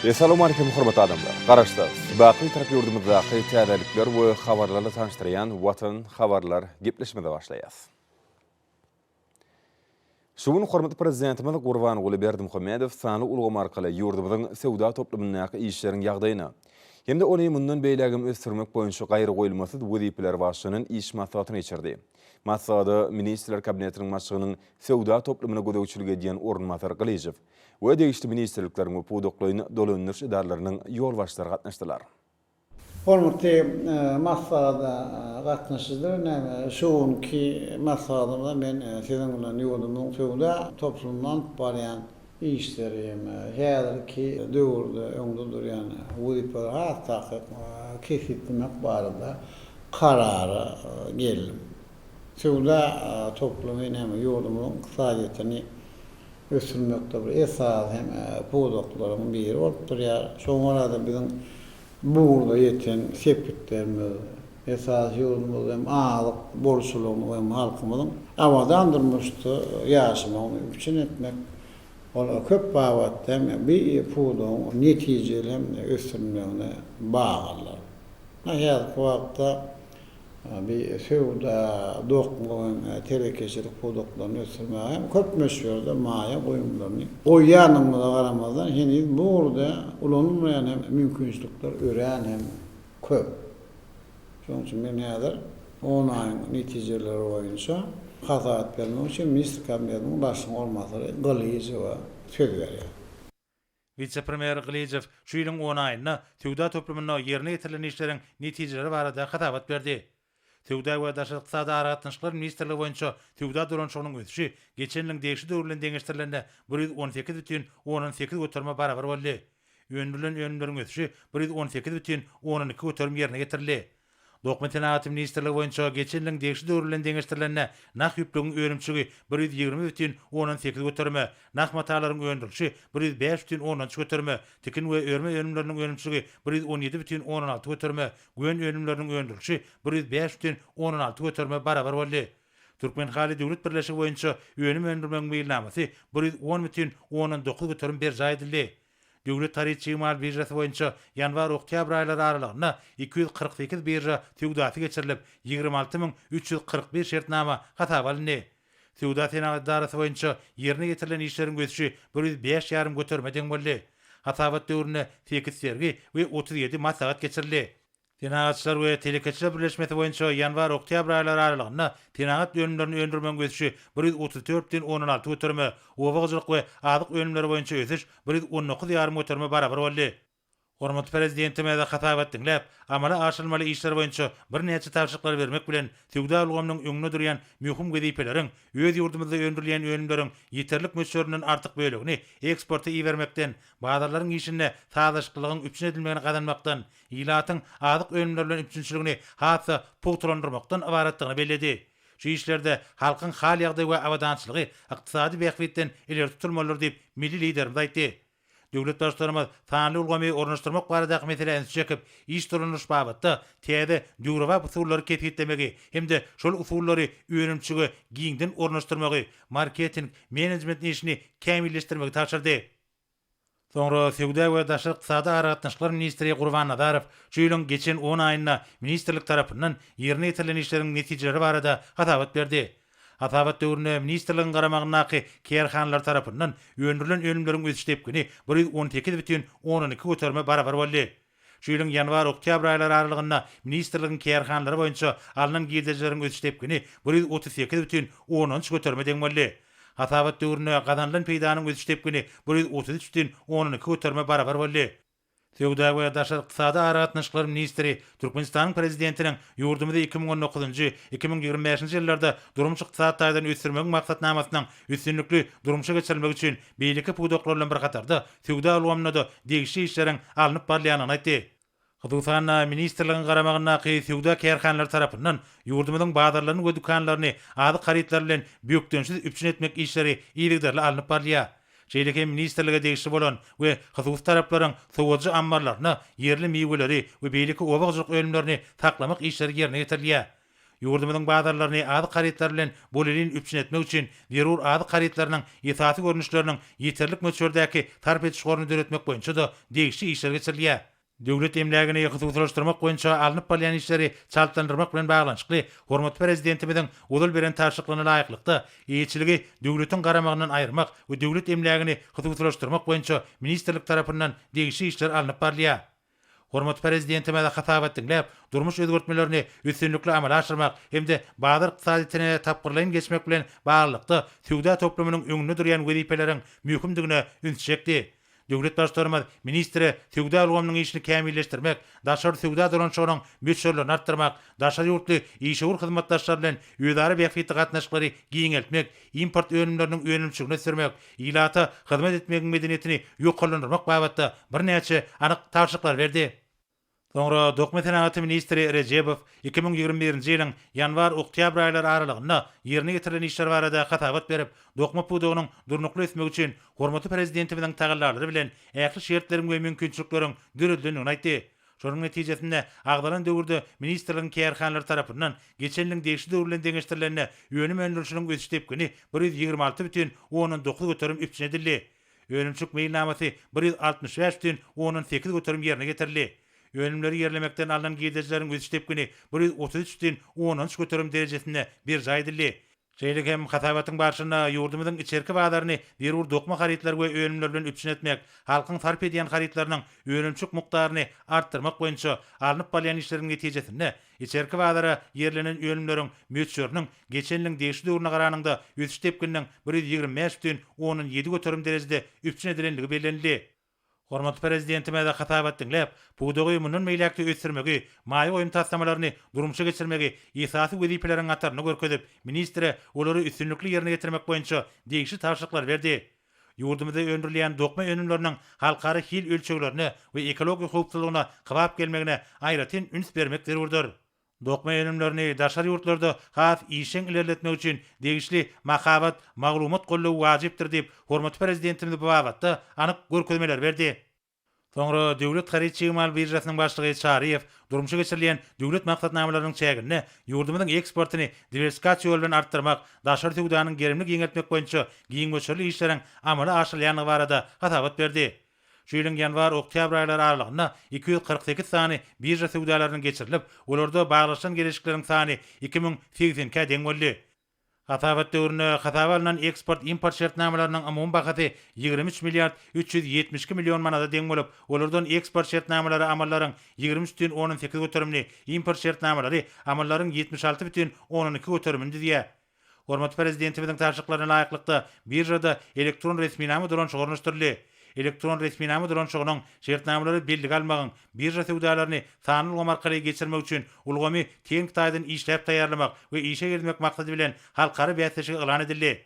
Essalawmalikim hormatly adamlar! Garaşsyz, baky Bitarap ýurdumyzdaky täzelikler we habarlarla tanyşdyrýan Watan habarlar gepleşigimize başlaýas. Şu gün hormatly Prezidentimiz Gurbanguly Berdimuhamedow sanly ulgam arkaly ýurdumyzyň söwda toplumyndaky işleriň ýagdaýyna hem-de ony mundan beýlägem ösdürmek boýunça gaýragoýulmasyz wezipeler bagyşlanan iş maslahatyny geçirdi. Maslahata Ministrler Kabinetiniň Başlygynyň söwda toplumyna gözegçilik edýän orunbasary Gylyjow we degişli ministrlikleriň we pudaklaýyn dolandyryş edaralarynyň ýolbaşçylary gatnaşdylar. Hormatly maslahata gatnaşyjylar, näme, şu günki maslahatymyzda men siziň bilen ýurdumyzyň söwda toplumynda alyp barýan işleri hem häzirki döwürde öňde durýan wezipeleri has takyk kesgitlemek barada karara geldim. Söwda toplumy näme, ýurdumyzyň ykdysadyýetini ösdürmekde bir esasy hem pudaklaryň biri bolup durýar. Şoňa görä-de biziň bu ugurda ýeten sepgitlerimiz, esasy ýurdumyzda hem azyk bolçulygyny we hem halkymyzyň abadan durmuşda ýaşamagyny üpjün etmek, ol köp babatda hem bu pudagyň netijeli hem ösdürilmegine baglydyr. Häzirki wagtda Bi söwda, dokma we telekeçilik pudaklaryny ösdürmäge hem köp möçberde maýa goýumlaryny goýýandygymyza garamazdan, heniz bu ugurda ulanylmaýan hem mümkinçilikler örän hem köp. Şonuň üçin men häzir on aýyň netijeleri boýunça hasabat bermek üçin Ministr Kabinetiniň Başlygynyň orunbasary Gylyjowa söz berýän. Wise-premýer Gylyjow şu ýylyň on aýynda söwda toplumynda ýerine ýetirilen işleriň netijeleri barada hasabat berdi. Söwda we daşary ykdysady aragatnaşyklar ministrligi boýunça söwda dolanyşygynyň ösüşi geçen ýylyň degişli döwri bilen deňeşdirilende 118 bütin ondan sekiz göterime barabar boldy. Öndürilen önümleriň ösüşi 118 bütin ondan iki göterim ýerine ýetirildi. Dokma senagaty ministrligi boýunça geçen ýylyň degişli döwri bilen deňeşdirilende, nah ýüplügiň önümçiligi 120 bütin ondan sekiz göterime, nah matalaryň öndürilişi 105 bütin ondan üç göterime, tikin we örme önümleriniň önümçiligi 117 bütin ondan alty göterime, gön önümleriniň öndürilişi 105 bütin ondan alty göterime barabar boldy. Türkmenhaly döwlet birleşigi boýunça önüm öndürmegiň meýilnamasy 110 bütin ondan dokuz göterim berjaý edildi. Döwlet haryt çig-mal biržasy boýunça ýanwar-oktýabr aýlary aralygynda 248 birža söwdasy geçirilip, 26 341 şertnama hasaba alyndy. Söwda-senagat edarasy boýunça ýerine ýetirilen işleriň ösüşi 105 ýarym göterime deň boldy. Hasabat döwründe sekiz sergi we 37 maslahat geçirildi. Senagatçylar we telekeçiler birleşmesi boýunça ýanwar-oktýabr aýlary aralygynda senagat önümlerini öndürmegiň ösüşi 134 bütin ondan alty göterime, oba hojalyk we azyk önümleri boýunça ösüş 119 ýarym göterime barabar boldy. Hormatly Prezidentimiz hasabat diňläp, amala aşyrylmaly işler boýunça birnäçe tabşyryklary bermek bilen, söwda ulgamynyň öňünde durýan möhüm wezipeleriň öz ýurdumyzda öndürilýän önümleriň ýeterlik möçberinden artyk bölegini eksporta ibermekden, bazarlaryň işinde sazlaşyklylygyň üpjün edilmegini gazanmakdan, ilatyň azyk önümleri bilen üpjünçiligini has-da pugtalandyrmakdan ybaratdygyny belledi. Şu işlerde halkyň hal-ýagdaýy we abadançylygy ykdysady bähbitden ileri tutulmalydyr diýip, milli Liderimiz aýtdy. Döwlet Baştutanymyz sanly ulgamy ornaşdyrmak baradaky meselä ünsi çekip, iş dolandyryş babatda täze, döwrebap usullary kesgitlemegi hem-de şol usullary önümçige giňden ornaşdyrmagy, marketing, menejment işini kämilleşdirmegi tabşyrdy. Soňra söwda we daşary ykdysady aragatnaşyklar ministri Gurban Nazarow şu ýylyň geçen on aýynda ministrlik tarapyndan ýerine ýetirilen işleriň netijeleri barada hasabat berdi. Hasabat döwründe ministrligiň garamagyndaky kärhanalar tarapyndan öndürilen önümleriň ösüş depgini 118 bütin ondan iki göterime barabar boldy. Şu ýylyň ýanwar-oktýabr aýlary aralygynda ministrligiň kärhanalary boýunça alnan girdejileriň ösüş depgini 138 bütin ondan üç göterime deň boldy. Hasabat döwründe gazanylan peýdanyň ösüş depgini 133 bütin ondan iki göterime barabar boldy. Söwda we daşary ykdysady aragatnaşyklar ministri Türkmenistanyň Prezidentiniň ýurdumyzy 2019-njy, 2025-nji ýyllarda durmuş-ykdysady taýdan ösdürmegiň maksatnamasynyň üstünlikli durmuşa geçirilmegi üçin beýleki pudaklar bilen bir hatarda söwda ulgamynda-da degişli işleriň alnyp barylýandygyny aýtdy. Hususan-da, ministrligiň garamagyndaky söwda kärhanalary tarapyndan ýurdumyzyň bazarlaryny we dükanlaryny azyk harytlary bilen bökdençsiz üpjün etmek işleri yzygiderli alnyp barylýar. Şeýle hem ministrlige degişli bolan we hususy taraplaryň sowadyjy ammarlarynda ýerli miweleri we beýleki oba hojalyk önümlerini saklamak işleri ýerine ýetirilýär. Ýurdumyzyň bazarlaryny azyk harytlary bilen bolelin üpjün etmek üçin zerur azyk harytlarynyň esasy görnüşleriniň ýeterlik möçberdäki sarp ediş goruny döretmek boýunça-da degişli işler geçirilýär. Döwlet emlägini hususylaşdyrmak boýunça alnyp barylýan işleri çaltlandyrmak bilen baglanyşykly hormatly Prezidentimiziň ozal beren tabşyryklaryna laýyklykda, eýeçiligi döwletiň garamagyndan aýyrmak we döwlet emlägini hususylaşdyrmak boýunça ministrlik tarapyndan degişli işler alnyp barylýar. Hormatly Prezidentimiz hasabat diňläp, durmuş özgertmelerini üstünlikli amala aşyrmak hem-de bazar ykdysadyýetine tapgyrlaýyn geçmek bilen baglylykda söwda toplumynyň öňünde durýan wezipeleriň möhümdigine üns çekdi. Döwlet Baştutanymyz ministre söwda ulgamynyň işini kämilleşdirmek, daşary söwda dolanyşygynyň möçberlerini artdyrmak, daşary ýurtly işewür hyzmatdaşlar bilen özara bähbitli gatnaşyklary giňeltmek, import önümleriniň önümçiligini ösdürmek, ilata hyzmat etmegiň medeniýetini ýokarlandyrmak babatda birnäçe anyk tabşyryklary berdi. Soňra dokma senagaty ministri Rejebow 2021-nji ýylyň ýanwar-oktýabr aýlary aralygynda ýerine ýetirilen işler barada hasabat berip, dokma pudagynyň durnukly ösmegi üçin hormatly Prezidentimiziň tagallalary bilen ähli şertleriň we mümkinçilikleriň döredilendigini aýtdy. Şonuň netijesinde, agzalan döwürde ministrligiň kärhanalary tarapyndan geçen ýylyň degişli döwri bilen deňeşdirilende önüm öndürilişiniň ösüş depgini 126,9% üpjün edildi. Önümçilik meýilnamasy 165,8% ýerine ýetirildi. Önümleri ýerlemekden alnan girdejileriň ösüş depgini 133,3% derejesinde berjaý edildi. Şeýle hem hasabatyň barşynda ýurdumyzyň içerki bazaryny zerur dokma harytlary we önümler bilen üpjün etmek, halkyň sarp edýän harytlarynyň önümçilik mukdaryny artdyrmak boýunça alnyp barylýan işleriň netijesinde içerki bazara ýerlenen önümleriň möçberiniň geçen ýylyň degişli döwrüne garanyňda ösüş depgininiň 125,7% derejede üpjün edilendigi bellenildi. Hormatly Prezidentimiz hasabat diňläp, pudagy mundan beýläk-de ösdürmegi, maýa goýum taslamalaryny durmuşa geçirmegi esasy wezipeleriň hatarynda görkezip, ministre olary üstünlikli ýerine ýetirmek boýunça degişli tabşyryklary berdi. Ýurdumyzda öndürilýän dokma önümleriniň halkara hil ölçeglerine we ekologiýa howpsuzlygyna kybap gelmegine aýratyn üns bermek zerurdyr. Dokma önümlerini daşary ýurtlarda has işjeň ilerletmek üçin degişli mahabat, maglumat goldawy wajypdyr diýip, hormatly Prezidentimiz bu babatda anyk görkezmeleri berdi. Soňra Döwlet haryt çig-mal biržasynyň başlygy Çaryýew durmuşa geçirilýän döwlet maksatnamalarynyň çäginde ýurdumyzyň eksportyny diwersifikasiýa ýoly bilen artdyrmak, daşary söwdanyň gerimini giňeltmek boýunça giň möçberli işleriň amala aşyrylýandygy barada hasabat berdi. Şu ýylyň ýanwar-oktýabr aýlary aralygynda 248 sany birža söwdalarynyň geçirilip, olarda baglaşylan geleşikleriň sany 2082-ä deň boldy. Hasabat döwründe hasaba alnan eksport-import şertnamalarynyň umumy bahasy 23 milliard 372 million manada deň bolup, olardan eksport şertnamalary amallaryň 23 bütin ondan sekiz göterimini, import şertnamalary amallaryň 76 bütin ondan iki göterimini düzýär. Hormatly Prezidentimiziň tabşyryklaryna laýyklykda, biržada elektron resminama dolanyşygy ornaşdyryldy. Elektron resminama dolanyşygynyň, şertnamalary bellige almagyň, birža söwdalaryny sanly ulgam arkaly geçirmek üçin ulgamy tehniki taýdan işläp taýýarlamak we işe girizmek maksady bilen halkara bäsleşigi yglan edildi.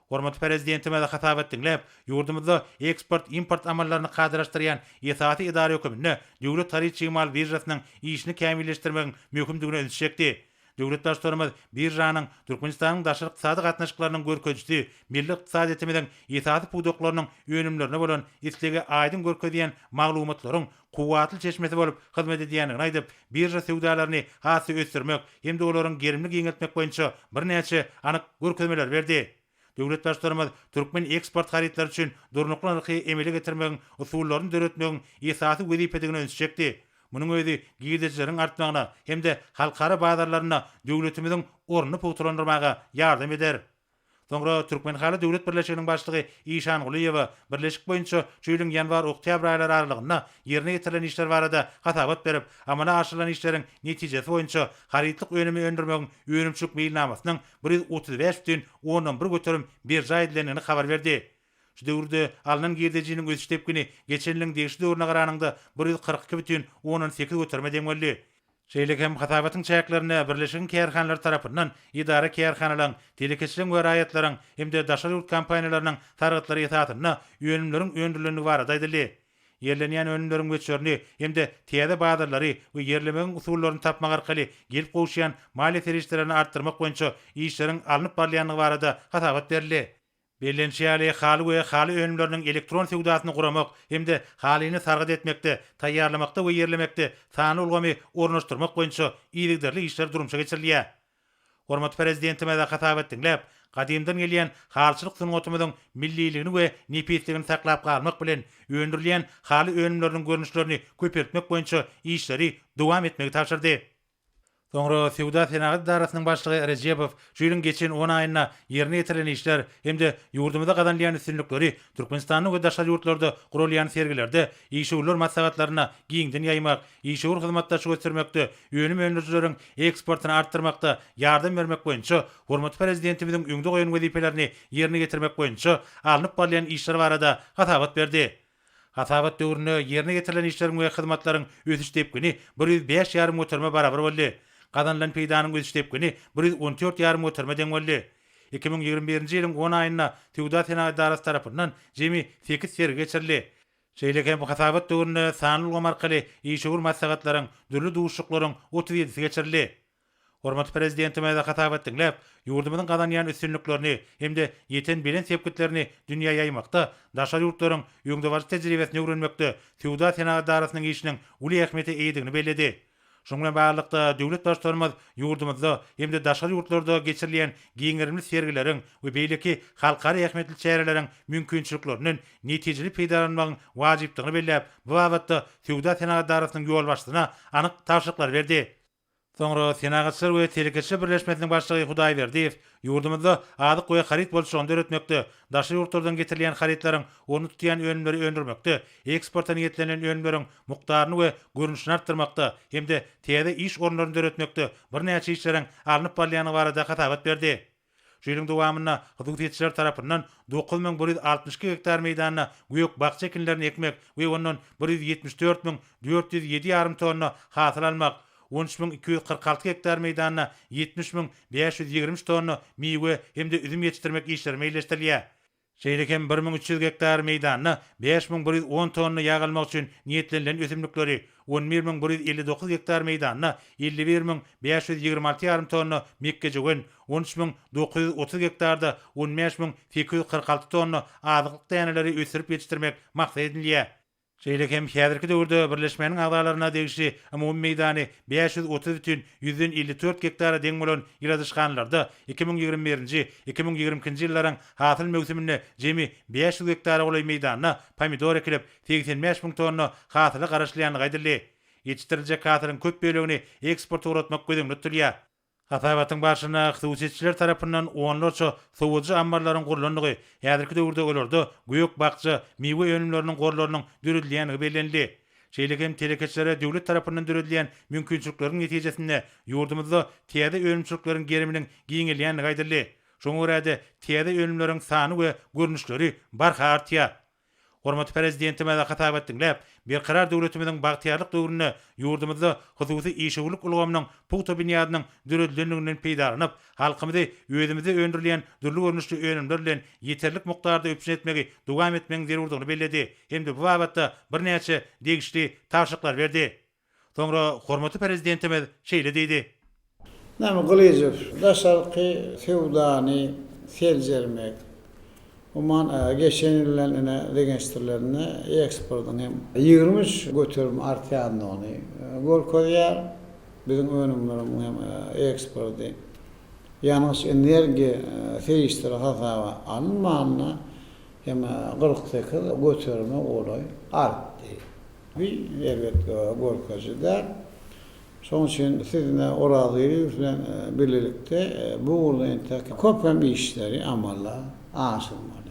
Hormatly Prezidentimiz hasabat diňläp, ýurdumyzda eksport-import amallaryny kadalaşdyrýan esasy edara höküminde Döwlet haryt-çig mal biržasynyň işini kämilleşdirmegiň möhümdigine ünsi çekdi. Döwlet Baştutanymyz biržanyň Türkmenistanyň daşary ykdysady gatnaşyklarynyň görkezijisi, milli ykdysadyýetimiziň esasy pudaklarynyň önümlerine bolan islegi aýdyň görkezýän maglumatlaryň kuwwatly çeşmesi bolup hyzmat edýändigini aýdyp, birža söwdalaryny has-da ösdürmek hem-de olaryň gerimini giňeltmek boýunça birnäçe anyk görkezmeleri berdi. Döwlet Baştutanymyz türkmen eksport harytlary üçin durnukly nyrhy emele getirmegiň usullaryny döretmegiň esasy wezipedigine ünsi çekdi. Munuň özi girdejileriň artmagyna hem-de halkara bazarlarynda döwletimiziň ornuny pugtalandyrmaga ýardam eder. Soňra Türkmenhaly döwlet birleşiginiň başlygy Işangulyýewa birleşik boýunça şu ýylyň ýanwar-oktýabr aýlary aralygynda ýerine ýetirilen işler barada hasabat berip, amala aşyrylan işleriň netijesi boýunça harytlyk önümi öndürmegiň önümçilik meýilnamasynyň 135,1% berjaý edilendigini habar berdi. Şu döwürde alnan girdejiniň ösüş depgini geçen ýylyň degişli döwrüne garanyňda 142,8 göterime deň boldy. Şeýle hem hasabatyň çäklerinde birleşigiň kärhanalary tarapyndan edara-kärhanalaryň, telekeçileriň we raýatlaryň hem-de daşary ýurt kompaniýalarynyň sargytlary esasynda önümleriň öndürilendigi barada aýdyldy. Ýerlenýän önümleriň möçberini hem-de täze bazarlary we ýerlemegiň usullaryny tapmak arkaly gelip gowuşýan maliýe serişdelerini artdyrmak boýunça işleriň alnyp barylýandygy barada hasabat berildi. Bellenişi ýaly, haly we haly önümleriniň elektron söwdasyny guramak hem-de halyny sargyt etmekde, taýýarlamakda we ýerlemekde sanly ulgamy ornaşdyrmak boýunça yzygiderli işler durmuşa geçirilýär. Hormatly Prezidentimiz hasabat diňläp, gadymdan gelýän halyçylyk sungatymyzyň milliligini we nepisligini saklap galmak bilen, öndürilýän haly önümleriniň görnüşlerini köpeltmek boýunça işleri dowam etmegi tabşyrdy. Soňra Söwda-senagat edarasynyň başlygy Rejebow şu ýylyň geçen on aýynda ýerine ýetirilen işler hem-de ýurdumyzda gazanylýan üstünlikleri Türkmenistanda we daşary ýurtlarda guralýan sergilerde, işewürler maslahatlarynda giňden ýaýmak, işewür hyzmatdaşlygy ösdürmekde, önüm öndürijileriň eksportyny artdyrmakda ýardam bermek boýunça hormatly Prezidentimiziň öňde goýan wezipelerini ýerine ýetirmek boýunça alnyp barylýan işler barada hasabat berdi. Hasabat döwründe ýerine ýetirilen işleriň we hyzmatlaryň ösüş depgini 105 ýarym göterime barabar boldy. Gazanylan peýdanyň ösüş depgini 114 ýarym göterime deň boldy. 2021-nji ýylyň on aýynda Söwda-senagat edarasy tarapyndan jemi sekiz sergi geçirildi. Şeýle hem hasabat döwründe sanly ulgam arkaly işewür maslahatlaryň, dürli duşuşyklaryň 37-si geçirildi. Hormatly Prezidentimiz hasabat diňläp, ýurdumyzyň gazanýan üstünliklerini hem-de ýeten belent sepgitlerini dünýä ýaýmakda, daşary ýurtlaryň öňdebaryjy tejribesini öwrenmekde Söwda-senagat edarasynyň işiniň uly ähmiýete eýedigini belledi. Şunuň bilen baglylykda, döwlet Baştutanymyz ýurdumyzda hem-de daşary ýurtlarda geçirilýän giň gerimli sergileriň we beýleki halkara ähmiýetli çäreleriň mümkinçiliklerinden netijeli peýdalanmagyň wajypdygyny belläp, bu babatda Söwda-senagat edarasynyň ýolbaşçysyna anyk tabşyryklary berdi. Soňra Senagatçylar we telekeçiler birleşmesiniň başlygy Hudaýberdiýew ýurdumyzda azyk we haryt bolçulygyny döretmekde, daşary ýurtlardan getirilýän harytlaryň ornuny tutýan önümleri öndürmekde, eksporta niýetlenilen önümleriň mukdaryny we görnüşini artdyrmakda hem-de täze iş orunlaryny döretmekde birnäçe işleriň alnyp barylýandygy barada hasabat berdi. Şu ýylyň dowamynda hususyýetçiler tarapyndan 9162 gektar meýdanda gök-bakja ekinlerini ekmek we ondan 174 407 ýarym tonna hasyl almak, 13246 gektar meýdanda 70 523 tonna miwe hem-de üzüm ýetişdirmek işleri meýilleşdirilýär. Şeýle hem 1300 gektar meýdanda 5110 tonna ýag almak üçin niýetlenilen ösümlikleri, 11159 gektar meýdanda 51526 ýarym tonna mekgejöwen, 13930 gektarda 15846 tonna azyklyk däneleri ösdürip ýetişdirmek maksat edinilýär. Şeýle hem häzirki döwürde birleşmäniň agzalaryna degişli umumy meýdany 530 bütin 154 gektara deň bolan ýyladyşhanalarda 2021-nji, 2022-nji ýyllaryň hasyl möwsüminde jemi 500 gektara golaý meýdanda pomidor ekilip, 85 müň tonna hasyla garaşylýandygy aýdyldy. Ýetişdiriljek hasylyň köp bölegini eksporta ugratmak göz öňünde tutulýar. Hasabatyň barşynda hususyýetçiler tarapyndan onlarça sowadyjy ammarlaryň gurlandygy, häzirki döwürde olarda gök-bakja, miwe önümleriniň gorlarynyň döredilýändigi bellenildi. Şeýle hem telekeçilere döwlet tarapyndan döredilýän mümkinçilikleriň netijesinde ýurdumyzda täze önümçilikleriň geriminiň giňelýändigi aýdyldy. Şoňa görä-de, täze önümleriň sany we görnüşleri barha artýar. Hormatly Prezidentimiz hasabat diňläp, Berkarar döwletimiziň bagtyýarlyk döwründe ýurdumyzda hususy işewürlik ulgamynyň pugta binýadynyň döredilendiginden peýdalanyp, halkymyzy özümizde öndürilýän dürli görnüşli önümler bilen ýeterlik mukdarda üpjün etmegi dowam etmegiň zerurdygyny belledi hem-de bu babatda birnäçe degişli tabşyryklary berdi. Soňra hormatly Prezidentimiz şeýle diýdi. Näme Gylyjow, daşarky söwdany seljermek, umuman, geçen ýyl bilen ine deňeşdirileninde eksportyň hem 23% artýandygyny görkezýär. Biziň önümlerimiziň hem eksporty ýangyç-energiýa serişdeleri hasaba alynmanda hem 48 göterime golaý artdy. Bu erbet görkeziji däl. Şonuň üçin siz ine Oraz Gylyjow bilen birlikde bu ugurda entek köp hem işleri amala aşyrmaly.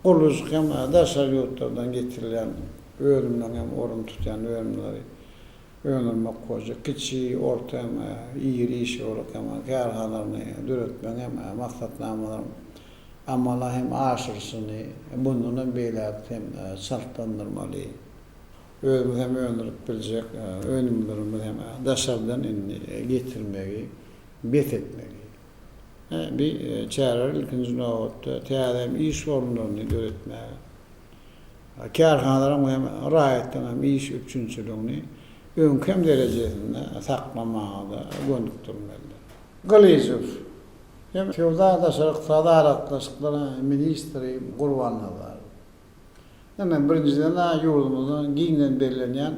Gurluşyk hem daşary ýurtlardan getirilýän önümleriň hem ornuny tutýan önümleri öndürmek boýunça kiçi, orta hem iri işewürlik hem kärhanalaryny döretmegiň hem maksatnamalaryň amala hem aşyryşyny mundan hem beýläk hem çaltlandyrmaly. Özümiz hem öndürip biljek önümlerimizi hem daşardan indi getirmegi bes etmeli. Bi çäreler ilkinji nobatda täze hem iş orunlaryny döretmäge, kärhanalaryň hem raýatlaryň hem iş üpjünçiligini öňki hem derejesinde saklamaga-da gönükdirmelidir. Gylyjow hem Söwda daşary ykdysady aragatnaşyklar ministri Gurbannazarow. Ine, birinjiden-ä ýurdumyzda giňden bellenýän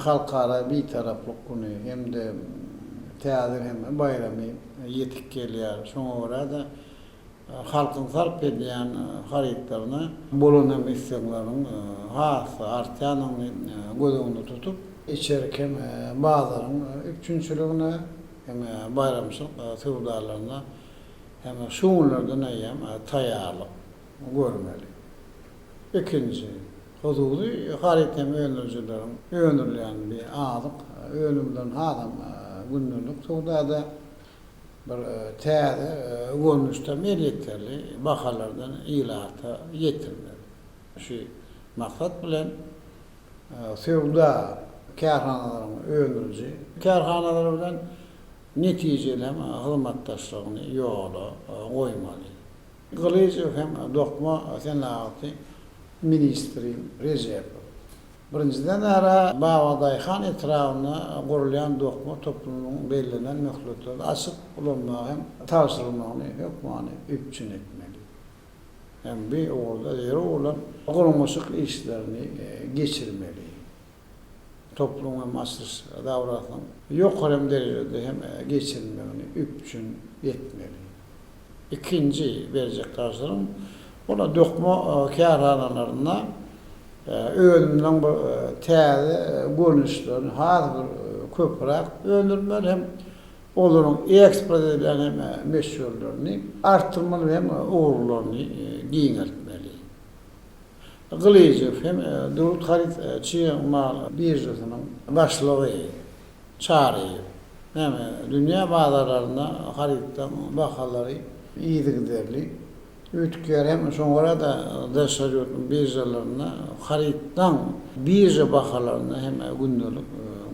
Halkara Bitaraplyk güni hem-de. Täze hem baýramy ýetip gelýär. Şoňa görä-de, halkyň sarp edýän harytlaryna bolan hem islegleriň has-da artýandygyny göz öňünde tutup, içerki hem bazaryň üpjünçiligine hem baýramçylyk söwdalaryna hem şu günlerden eýýäm taýýarlyk görmeli. Ikinji, hususy haryt hem öndürijileriň öndürilýän bir azyk önümlerini hasam gündelik söwdada bir täze görnüşde elýeterli bahalardan ilata ýetirmeli. Şu maksat bilen söwda kärhanalaryň öndüriji kärhanalary bilen netijeli hem hyzmatdaşlygyny ýola goýmaly. Gylyjow hem dokma senagaty ministri Rejepow. Birinjiden ara Babadaýhan etrabynda gurulýan dokma toplumynyň bellenen möhletlerde açyp ulanmaga hem tabşyrylmagyny hökmany üpjün etmeli. Hem bu ugurda zerur bolan gurluşyk işlerini geçirmeli. Toplumyň hem açylyş dabarasynyň ýokary hem derejede hem geçirilmegini üpjün etmeli. Ikinji berjek tabşyrygym, ol dokma kärhanalarynda önümleriň bir täze görnüşlerini has bir köpräk öndürmeli hem olaryň eksport edilýän hem möçberlerini artdyrmaly hem ugurlaryny giňeltmeli. Gylyjow hem Döwlet haryt çig mal biržasynyň başlygy Çaryýew, Näme, dünýä bazarlarynda harytlaryň bahalary yzygiderli üýtgeýär hem şoňa görä-de daşary ýurt biržalarynda harytlaryň birža bahalaryna hem gündelik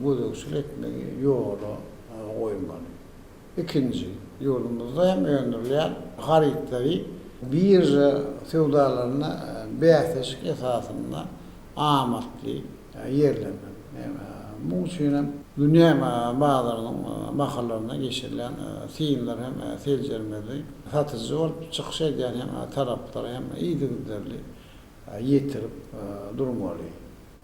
gözegçilik etmegi ýola goýmaly. Ikinji, ýurdumyzda hem öndürilýän harytlary birža söwdalarynda bäsleşik esasynda amatly ýerlemek. Munuň üçin hem dünýä bazarynyň bahalarynda geçirilýän synlar hem seljermeli, satyjy bolup çykyş edýän hem taraplara hem yzygiderli ýetirip durmaly.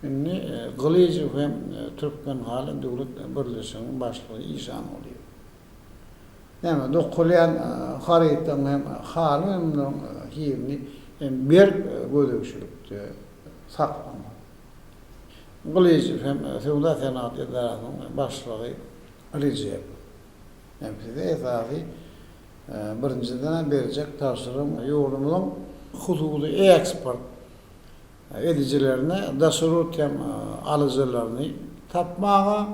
Indi Gylyjow hem Türkmenhaly döwlet birleşiginiň başlygy Işangulyýew. Näme, dokalýan harytlaryň hem haly önümleriň hilini hem berk gözegçilikde saklamaly. Gylyjow hem Söwda-senagat edarasynyň başlygy Rejepow. Hem size esasy birinjiden berjek tabşyrygym ýurdumyzyň hususy eksport edijilerine daşary ýurt hem alyjylaryny tapmaga,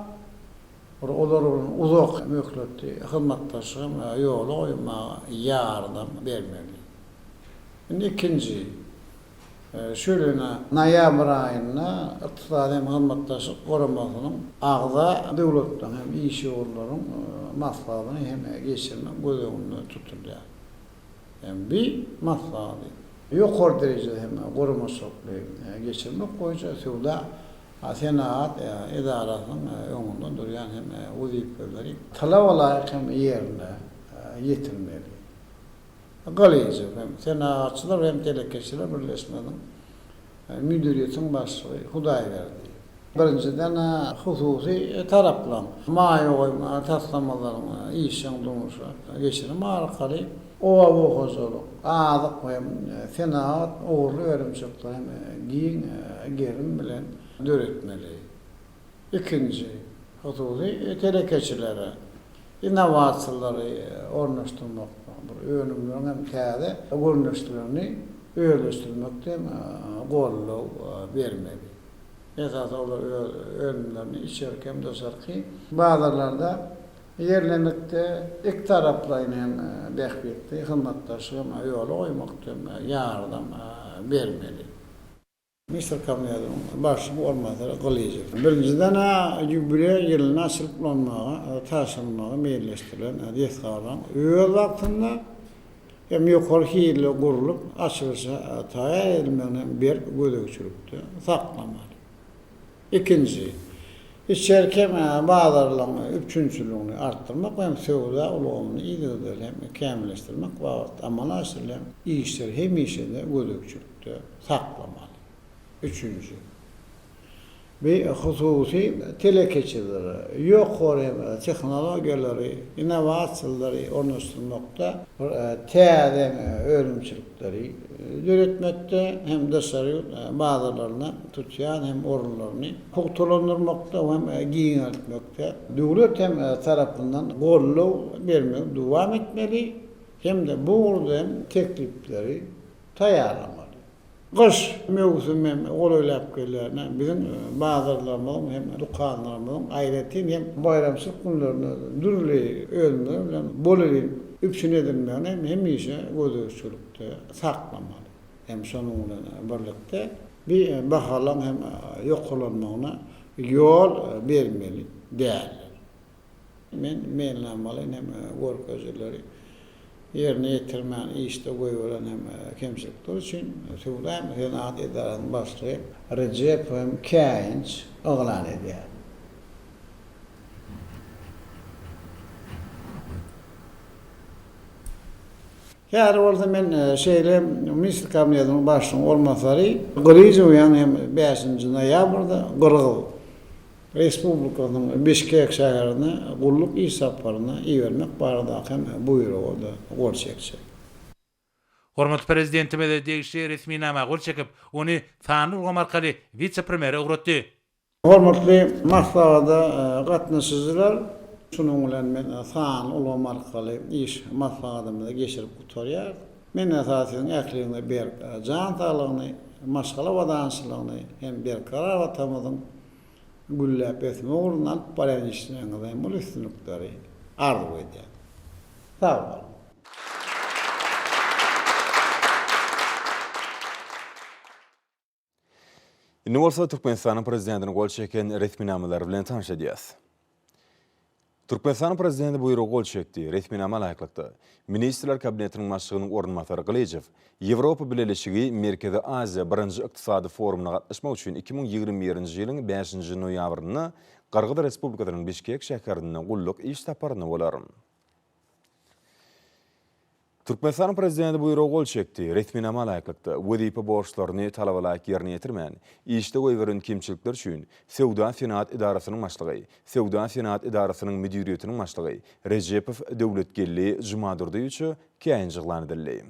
bir olar bilen uzak möhletli hyzmatdaşlygy hem ýola goýmaga ýardam bermeli. Indi ikinji, şu ýylyň noýabr aýynda Ykdysady hem hyzmatdaşlyk guramasynyň agza döwletleriň hem işewürleriň maslahatyny hem geçirmek göz öňünde tutulýar. Hem bi maslahaty ýokary derejede hem guramaçylykly geçirmek boýunça söwda senagat edarasynyň öňünde durýan hem wezipeleri talaba laýyk hem ýerine ýetirmeli. Gylyjow hem Senagatçylar hem telekeçiler birleşmesiniň müdiriýetiniň başlygy Hudaýberdiýew. Birinjiden, hususy taraplaryň maýa goýum taslamalaryň işjeň durmuşa geçirmek arkaly oba hojalyk, azyk we senagat ugurly önümçilikleri hem giň gerim bilen döretmeli. Ikinji, hususy telekeçilere innowasiýalary ornaşdyrmak, bir önümleriň hem täze görnüşlerini özleşdirmekde hem goldaw bermeli. Esasy olar öz önümlerini içerki hem daşarky bazarlarda ýerlemekde, ikitaraplaýyn hem bähbitli hyzmatdaşlygy hem ýola goýmakda hem ýardam bermeli. Ministr Kabinetiniň başlygy orunbasary Gylyjow. Birinjiden-ä, ýubileý ýylynda açylyp ulanmaga tabşyrylmagy meýilleşdirilen desgalaryň öz wagtynda hem ýokary hilli gurlup, açylyşa taýýar edilmegini hem berk gözegçilikde saklamaly. Ikinji, içerki bazarlaryň üpjünçiligini artdyrmak hem söwda ulgamyny yzygiderli hem kämilleşdirmek babatda amala aşyrylýan işleri hemişe-de gözegçilikde saklamaly. Üçünji. Bu hususy telekeçilere ýokary tehnologiýalary, innowasiýalary ornaşdyrmakda bir täze önümçilikleri döretmekde hem daşary ýurt bazarlarynda tutýan hem orunlaryny pugtalandyrmakda hem giňeltmekde döwlet hem tarapyndan goldaw bermegi dowam etmeli hem-de bu ugurda hem teklipleri taýýarlamaly. Gyş möwsümi hem golaýlap gelýär. Biziň bazarlarymyzyň hem dükanlarymyzyň aýratyn hem baýramçylyk günlerinde dürli önümler bilen bolelin üpjün edilmegini hem hemişe gözegçilikde saklamaly. Hem şonuň bilen birlikde bi bahalaryň hem ýokarlanmagyna ýol bermeli däldir. Men meýilnamaly hem görkezijileri ýerine ýetirmän işde goýberen hem kemçilikler üçin Söwda hem senagat edarasynyň başlygy Rejepow hem käýinç yglan edýär. Häzir bolsa men şeýle hem Ministr Kabinetiniň başlygynyň orunbasary Gylyjow ýaňy hem bäşinji noýabrda gyrgyz Respublikasynyň Bişkek şäherine gulluk iş saparyna ibermek baradaky hem buýruga-da gol çekjek. Hormatly Prezidentimiz degişli resminama gol çekip, ony sanly ulgam arkaly wise-premýere ugratdy. Hormatly maslahata gatnaşyjylar, şunuň bilen men sanly ulgam arkaly iş maslahatymyzy geçirip gutarýarys. Men esasy siziň ähliňize berk jan saglygyny, maşgala abadançylygyny hem berkarar Watanymyzyň gülläp ösmegi ugrunda alyp barýan işleriňizde hem uly üstünlikleri arzuw edýän. Sag boluň! Indi bolsa Türkmenistanyň Prezidentiniň gol çeken resminamalary bilen tanyş edýäs. Türkmenistanyň Prezidenti buýruga gol çekdi. Resminama laýyklykda, Ministrler Kabinetiniň Başlygynyň orunbasary Gylyjow Ýewropa Bileleşigi, Merkezi Aziýa birinji ykdysady forumyna gatnaşmak üçin 2021-nji ýylyň bäşinji noýabrynda Gyrgyz Respublikasynyň Bişkek şäherinde gulluk iş saparynda bolar. Türkmenistanyň Prezidenti buýruga gol çekdi. Resminama laýyklykda, wezipe borçlaryny talabalaýyk ýerine ýetirmän, işde goýberen kemçilikler üçin Söwda-senagat edarasynyň başlygy, Söwda-senagat edarasynyň müdiriýetiniň başlygy Rejepow Döwletgeldi Jumadurdyýewiçe käýinç yglan edildi.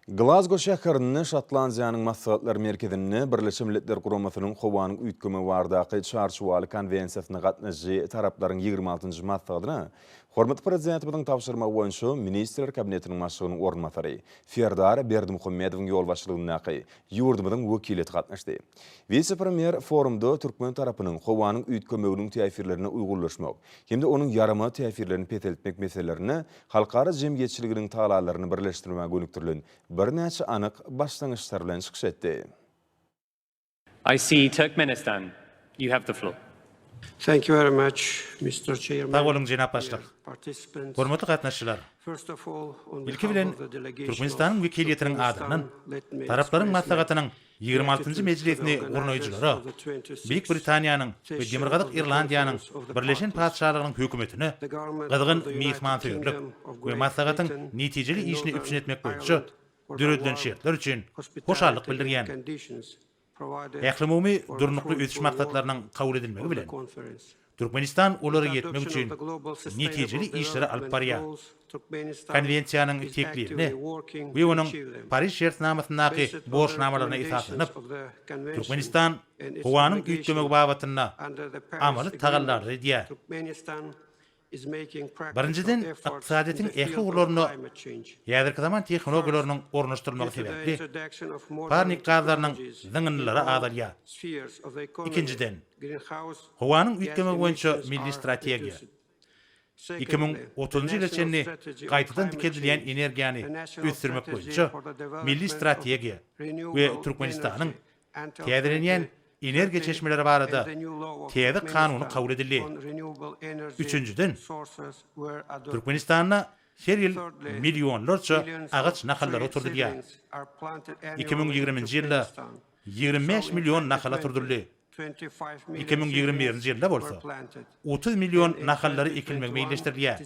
Glazgo şäherinde Şotlandiýanyň Maslahatlar merkezinde Birleşen Milletler Guramasynyň Howanyň üýtgemegi baradaky Çarçuwaly konwensiýasyna gatnaşyjy taraplaryň ýigrimi altynjy maslahatyna hormatly Prezidentimiziň tabşyrmagy boýunça Ministrler Kabinetiniň Başlygynyň orunbasary Serdar Berdimuhamedowyň ýolbaşçylygyndaky ýurdumyzyň wekiliýeti gatnaşdy. Wise-premýer forumda türkmen tarapynyň howanyň üýtgemeginiň täsirlerine uýgunlaşmak hem-de onuň ýaramaz täsirlerini peseltmek meselelerinde halkara jemgyýetçiliginiň tagalalaryny birleşdirmäge gönükdirilen birnäçe anyk başlangyçlar bilen çykyş etdi. I see Turkmenistan. You have the floor. Thank you very much, Mister Chairman. Sag boluň, jenap başlyk. Hormatly gatnaşyjylar! Ilki bilen, Türkmenistanyň wekiliýetiniň adyndan Taraplaryň maslahatynyň 26-njy mejlisini gurnaýjylara, Beýik Britaniýanyň we Demirgazyk Irlandiýanyň Birleşen Patyşalygynyň Hökümetine gyzgyn myhmansöýerlik we maslahatyň netijeli işini üpjün etmek boýunça döredilen şertler üçin hoşallyk bildirýän. Ählumumy Durnukly ösüş maksatlarynyň kabul edilmegi bilen, Türkmenistan olara ýetmek üçin netijeli işleri alyp barýar. Konwensiýanyň teklibine we onuň Pariž şertnamasyndaky borçnamalaryna esaslanyp, Türkmenistan howanyň üýtgemegi babatynda amaly tagallalary edýär. Birinjiden, ykdysadyýetiň ähli ugurlarynda häzirki zaman tehnologiýalarynyň ornaşdyrylmagy sebäpli parnik gazlarynyň zyňyndylary azalýar. Ikinjiden, howanyň üýtgemegi boýunça milli strategiýa, 2030-njy ýyla çenli gaýtadan dikeldilýän energiýany ösdürmek boýunça milli strategiýa we Türkmenistanyň Täzelenýän energiýa çeşmeleri barada täze kanuny kabul edildi. Üçünjiden, Türkmenistanda her ýyl millionlarça agaç nahallary oturdylýar. 2020-nji ýylda 25 million nahal oturdyldy. 2021-nji ýylda bolsa 30 million nahallary ekilmegi meýilleşdirilýär.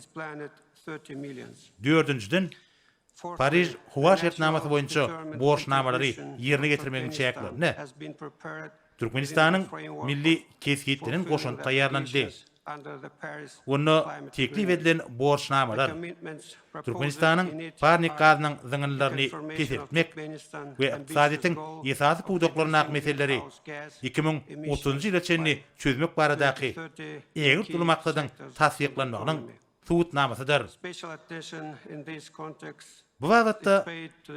Dördünjiden. Pariž howa şertnamasy boýunça borçnamalary ýerine ýetirmegiň çäklerinde Türkmenistanyň milli kesgitlenen goşandy taýýarlanyldy. Onda teklip edilen borçnamalar Türkmenistanyň parnik gazynyň zyňyndylaryny peseltmek we ykdysadyýetiň esasy pudaklaryndaky meseleleri 2030-njy ýyla çenli çözmek baradaky ägirt uly maksadyň tassyklanmagynyň subutnamasydyr. Bu babatda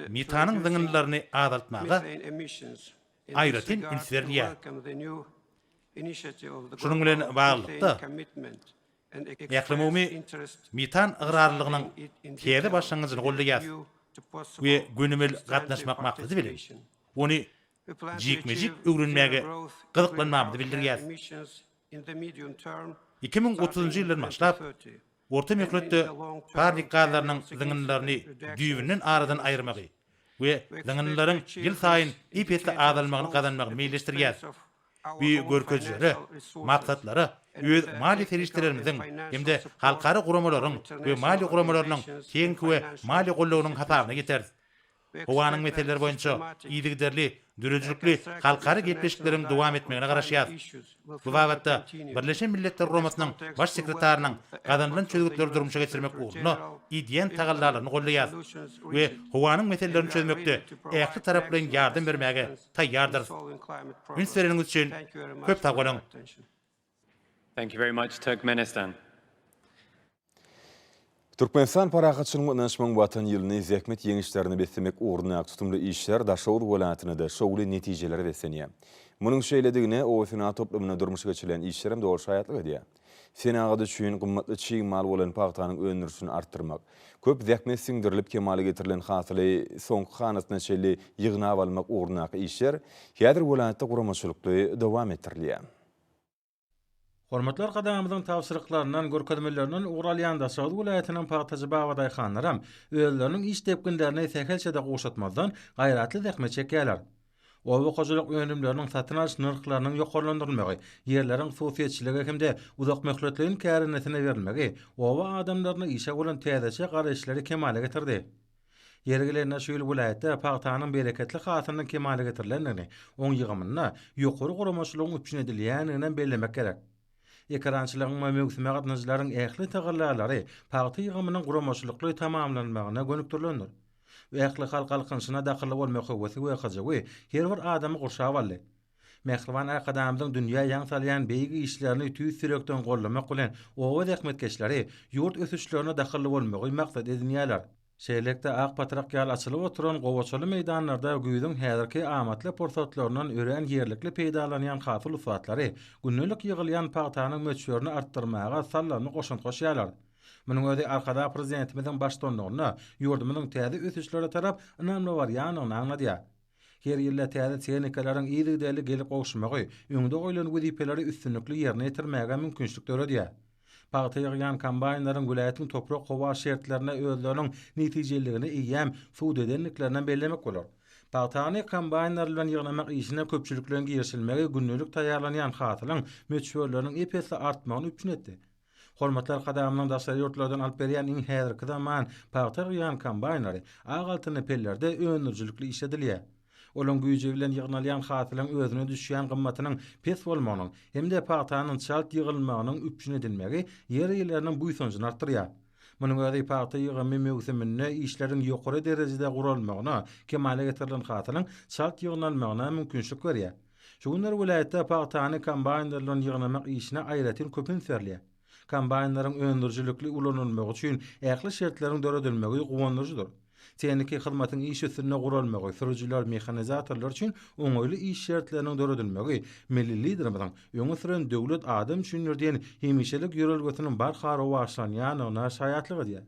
metanyň zyňyndylaryny azaltmaga aýratyn üns berilýär. Şunuň bilen baglylykda, ählumumy metan ygrarlylygynyň täze başlangyjyny goldaýarys we gönümel gatnaşmak maksady bilen, ony jikme-jik öwrenmäge gyzyklanmamyzy bildirýäris. 2030-njy ýyldan başlap, orta möhletde parnik gazlarynyň zyňyndylaryny düýbünden aradan aýyrmagy we zyňyndylaryň ýylsaýyn ep-esli azalmagyny gazanmagy meýilleşdirýäris. Bu görkezijilere, maksatlara öz maliýe serişdelerimiziň hem-de halkara guramalaryň we maliýe guramalarynyň tehniki we maliýe goldawynyň hasabyna ýeteris. Howanyň meseleleri boýunça yzygiderli, döredijilikli halkara gepleşikleriň dowam etmegine garaşýarys. Bu babatda Birleşen Milletler Guramasynyň Baş sekretarynyň gazanylan çözgütleri durmuşa geçirmek ugrunda edýän tagallalaryny goldaýarys we howanyň meselelerini çözmekde ähli taraplaýyn ýardam bermäge taýýardyrys. Üns bereniňiz üçin köp sag boluň! Thank you very much Turkmenistan. Türkmenistan parahatçylygyň we ynanyşmagyň Watan ýylyny zähmet ýeňişlerine beslemek ugrundaky tutumly işler Daşoguz welaýatynda-da şowly netijelere beslenýär. Munuň şeýledigine oba-senagat toplumynda durmuşa geçirilýän işler hem doly şaýatlyk edýär. Senagat üçin gymmatly çig mal bolan pagtanyň öndürilişini artdyrmak, köp zähmet siňdirilip kemala getirilen hasyly soňky hanasyna çenli ýygnap almak ugrundaky işler häzir welaýatda guramaçylykly dowam etdirilýär. Hormatly Arkadagymyzyň tabşyryklaryndan, görkezmelerinden ugur alýan Daşoguz welaýatynyň pagtaçy babadaýhanlaram özleriniň iş depginlerini sähelçe-de gowşatmazdan, gaýratly zähmet çekýärler. Oba hojalyk önümleriniň satyn alyş nyrhlarynyň ýokarlandyrylmagy, ýerleriň hususyýetçilige hem-de uzakmöhletleýin kärendesine berilmegi oba adamlarynda işe bolan täzeçe garaýyşlary kemala getirdi. Ýeri gelende şu ýyl welaýatda pagtanyň bereketli hasylynyň kemala getirilendigini, oň ýygymynda ýokary guramaçylygyň üpjün edilýändiginem bellemek gerek. Ekerançylygyň we möwsüme gatnaşyjylaryň ähli tagallalary pagta ýygymynyň guramaçylykly tamamlanmagyna gönükdirilendir. Bu ählihalk galkynyşyna dahylly bolmak höwesi we hyjuwy her bir adamy gurşap aldy. Mähriban Arkadagymyzyň dünýä ýaň salýan beýik işlerini tüýs ýürekden goldamak bilen, oba zähmetkeşleri ýurt ösüşlerine dahylly bolmagy maksat edinýärler. Şeýlelikde, ak patrak ýaly açylyp oturan gowaçaly meýdanlarda güýzüň häzirki amatly pursatlaryndan örän ýerlikli peýdalanýan hasyl ussatlary gündelik ýygylýan pagtanyň möçberini artdyrmaga saldamly goşant goşýarlar. Munuň özi Arkadag Prezidentimiziň baştutanlygynda ýurdumyzyň täze ösüşlere tarap ynamly barýandygyny aňladýar. Her ýylda täze tehnikalaryň yzygiderli gelip gowuşmagy öňde goýlan wezipeleri üstünlikli ýerine ýetirmäge mümkinçilik döredýär. Pagta ýygýan kombaýnlaryň welaýatyň toprak-howa şertlerinde özleriniň netijeliligini eýýäm subut edendiklerinem bellemek bolar. Pagtany kombaýnlar bilen ýygnamak işine köpçülikleýin girişilmegi gündelik taýýarlanýan hasylyň möçberleriniň ep-esli artmagyny üpjün etdi. Hormatly Arkadagymyzyň daşary ýurtlardan alyp berýän iň häzirki zaman pagta ýygýan kombaýnlary ak altynly pellerde öndürijilikli işledilýär. Olaryň güýji bilen ýygnalýan hasylyň özüne düşýän gymmatynyň pes bolmagynyň hem-de pagtanyň çalt ýygylmagynyň üpjün edilmegi ýer eýeleriniň buýsanjyny artdyrýar. Munuň özi pagta ýygymy möwsüminde işleriň ýokary derejede guralmagyna, kemala getirilen hasylyň çalt ýygnalmagyna mümkinçilik berýär. Şu günler welaýatda pagtany kombaýnlar bilen ýygnamak işine aýratyn köp üns berilýär. Kombaýnlaryň öndürijilikli ulanylmagy üçin ähli şertleriň döredilmegi guwandyryjydyr. Tehniki hyzmatyň iş üstünde guralmagy, sürüjiler, mehanizatorlar üçin oňaýly iş şertleriniň döredilmegi milli Liderimiziň öňe süren Döwlet adam üçindir diýen hemişelik ýörelgesiniň barha rowaçlanýandygyna şaýatlyk edýär.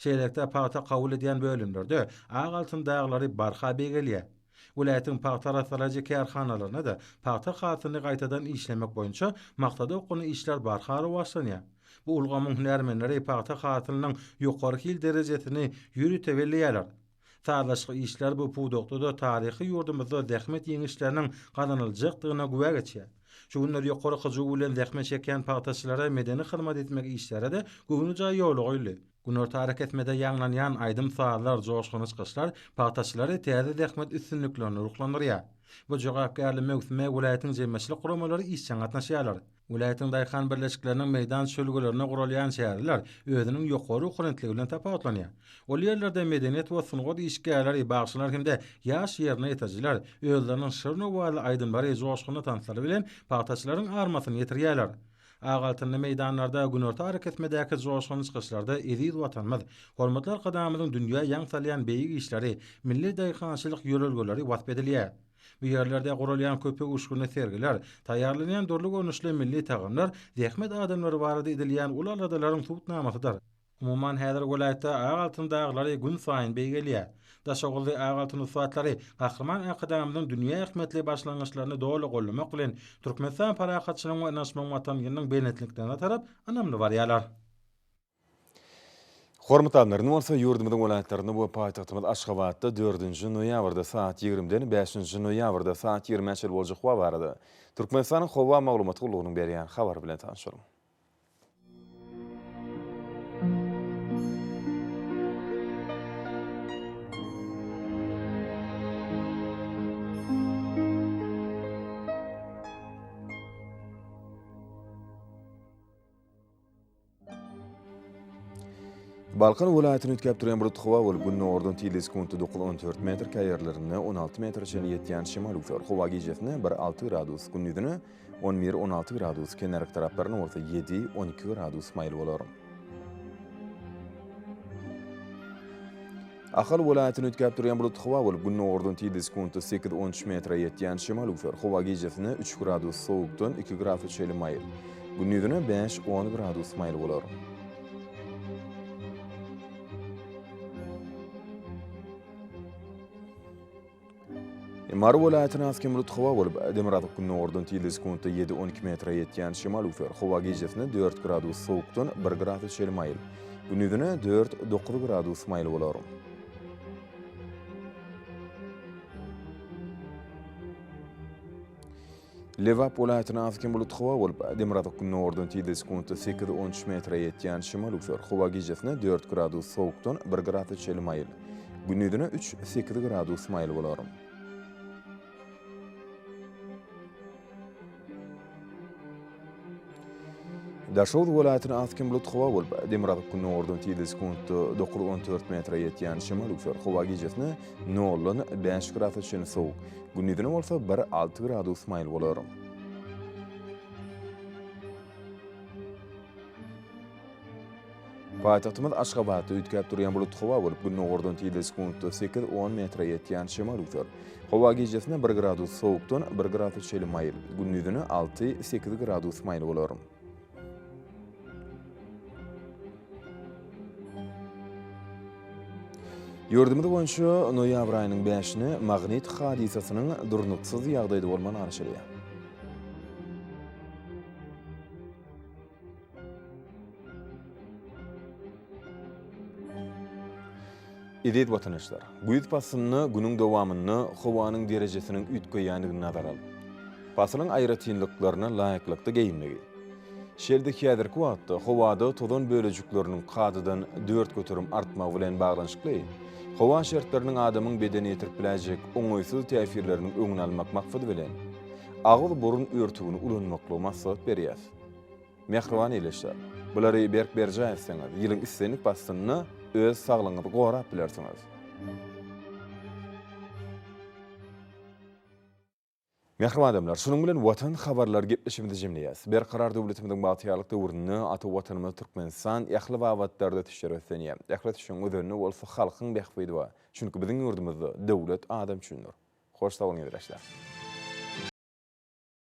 Şeýlelikde, pagta kabul edýän bölümlerde ak altyn daglary barha beýgelýär. Welaýatyň pagta arassalaýjy kärhanalarynda-da pagta hasylyny gaýtadan işlemek boýunça maksada okgunly işler barha rowaçlanýar. Bu ulgamyň hünärmenleri pagta hasylynyň ýokary hil derejesini ýörite belleýärler. Sazlaşykly işler bu pudakda-da taryhy ýurdumyzda zähmet ýeňişleriniň gazanyljakdygyna güwä geçýär. Şu günler ýokary hyjuw bilen zähmet çekýän pagtaçylara medeni hyzmat etmek işleri-de göwnejaý ýola goýuldy. Günorta arakesmede ýaňlanýan aýdym-sazlar, joşgunly çykyşlar pagtaçylary täze zähmet üstünliklerine ruhlandyrýar. Bu jogapkärli möwsüme welaýatyň jemgyýetçilik guramalary işjeň gatnaşýarlar. Welaýatyň daýhan birleşikleriniň meýdan çölgelerinde guralýan çäreler özüniň ýokary ruhubelentligi bilen tapawutlanýar. Ol ýerlerde medeniýet we sungat işgärleri, bagşylar hem-de ýaş ýerine ýetirijiler özleriniň şirin owazly aýdymlary, joşgunly tanslary bilen pagtaçylaryň armasyny ýetirýärler. Ak altynly meýdanlarda günorta arakesmedäki joşgunly çykyşlarda eziz Watanymyz, hormatly Arkadagymyzyň dünýä ýaň salýan beýik işleri, milli daýhançylyk ýörelgeleri wasp edilýär. Bu ýerlerde guralýan köpöwüşginli sergiler, taýýarlanýan dürli görnüşli milli tagamlar zähmet adamlary barada edilýän uly aladalaryň subutnamasydyr. Umuman, häzir welaýatda ak altyn daglary günsaýyn beýgelýär. Daşoguzly ak altyn ussatlary Gahryman Arkadagymyzyň dünýä ähmiýetli başlangyçlaryny doly goldamak bilen, Türkmenistan parahatçylygyň we ynanyşmagyň Watany ýylynyň belentliklerine tarap ynamly barýarlar. Hormatly adamlar, indi bolsa ýurdumyzyň welaýatlarynda we paýtagtymyz Aşgabatda dördünji noýabrda saat ýigrimiden bäşinji noýabrda saat ýigrimä çenli boljak howa barada Türkmenistanyň Howa maglumat gullugynyň berýän habary bilen tanyşalyň. Balkan welaýatyny üýtgäp durýan bulutly howa bolup, gündogardan tizligi sekuntda 9-14 metr, käýerlerinde 16 metre çenli ýetýän şemal öwser. Howa gijesine bir 6 gradus, gündizine 11-16 gradus, kenarki taraplarynda bolsa 7-12 gradus maýyl bolar. Ahal welaýatyny üýtgäp durýan bulutly howa bolup, gündogardan tizligi sekuntda sekiz-on üç metre ýetýän şemal öwser. Howa gijesine üç gradus sowukdan iki gradusa çenli maýyl. Gündizine bäş-on gradus maýyl bolar. Mary welaýatynda az-kem bulutly howa bolup, demirgazyk-gündogardan tizligi sekuntda ýedi-on iki metre ýetýän şemal öwser. Howa gijesine dört gradus sowukdan bir gradusa çenli maýyl. Gündizine dört-dokuz gradus maýyl bolar. Lebap welaýatynda az-kem bulutly howa bolup, demirgazyk-gündogardan tizligi sekuntda sekiz-on üç metre ýetýän şemal öwser. Howa gijesine dört gradus sowukdan bir gradusa çenli maýyl. Gündizine üç-sekiz gradus maýyl bolar. Daşoguz welaýatynda az-kem bulutly howa bolup, demirgazyk-gündogardan tizligi sekuntda dokuz-on dört metre ýetýän şemal öwser. Howa gijesine noldan bäş gradusa çenli sowuk, gündizine bolsa bir-alty gradus maýyl bolar. Paýtagtymyz Aşgabatda üýtgäp durýan bulutly howa bolup, gündogardan tizligi sekuntda sekiz-on metre ýetýän şemal öwser. Howa gijesine bir gradus sowukdan bir gradusa çenli maýyl, gündizine alty-sekiz gradus maýyl bolar. Ýurdumyz boýunça noýabr aýynyň bäşine magnit hadysasynyň durnuksyz ýagdaýda bolmagy garaşylýar. Eziz watandaşlar! Güýz paslynda günüň dowamynda howanyň derejesiniň üýtgeýändigini nazara alyp, pasylyň aýratynlyklaryna laýyklykda geýinmegi, şeýle-de häzirki wagtda howada tozan bölejikleriniň kadadan 4% artmagy bilen baglanyşykly howa şertleriniň adamyň bedenine ýetirip biläýjek oňaýsyz täsirleriniň öňüni almak maksady bilen, agyz-burun örtügini ulanmaklygy maslahat berýäs. Mähriban ildeşler, bulary berk berjaý etseňiz, ýylyň islendik paslynda öz saglygyňyzy gorap bilersiňiz. Mähriban adamlar, şunuň bilen Watan habarlary gepleşigimizi jemleýäs. Berkarar döwletimiziň bagtyýarlyk döwründe ata Watanymyz Türkmenistan ähli babatlarda ösüşlere beslenýär. Ähli ösüşiň özeninde bolsa halkyň bähbidi bar. Çünki biziň ýurdumyzda döwlet adam üçindir. Hoş sag boluň ildeşler.